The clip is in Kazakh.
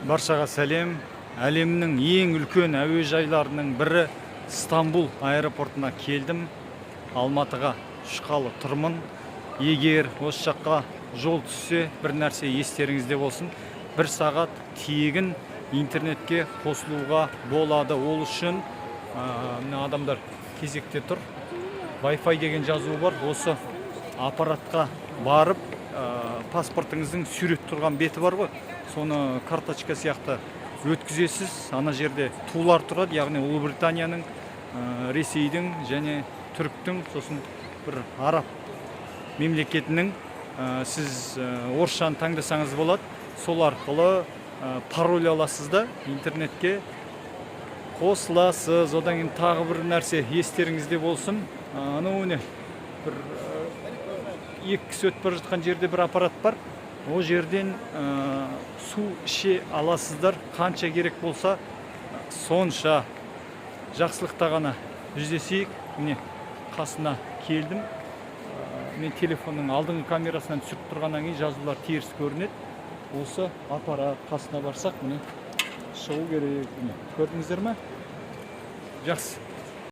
Баршаға сәлем! Әлемнің ең үлкен әуежайларының бірі Стамбул аэропортына келдім. Алматыға ұшқалы тұрмын. Егер осы жаққа жол түссе, бір нәрсе естеріңізде болсын: бір сағат тегін интернетке қосылуға болады. Ол үшін мына адамдар кезекте тұр, Wi-Fi деген жазуы бар осы аппаратқа барып, паспортыңыздың сурет тұрған беті бар ғой, соны карточка сияқты өткізесіз. Ана жерде тулар тұрады, яғни Ұлыбританияның, Ресейдің және түріктің, сосын бір араб мемлекетінің. Сіз орысшаны таңдасаңыз болады. Сол арқылы пароль аласыз да, интернетке қосыласыз. Одан кейін тағы бір нәрсе естеріңізде болсын. Анау не бір екі кісі өтіп бара жатқан жерде бір аппарат бар. Ол жерден су іше аласыздар, қанша керек болса, сонша. Жақсылықта ғана жүздесейік! Міне, қасына келдім. Мен телефонның алдыңғы камерасынан түсіріп тұрғаннан кейін жазулар теріс көрінеді. Осы аппарат қасына барсақ, міне, шығу керек. Міне, көрдіңіздер ме? Жақсы.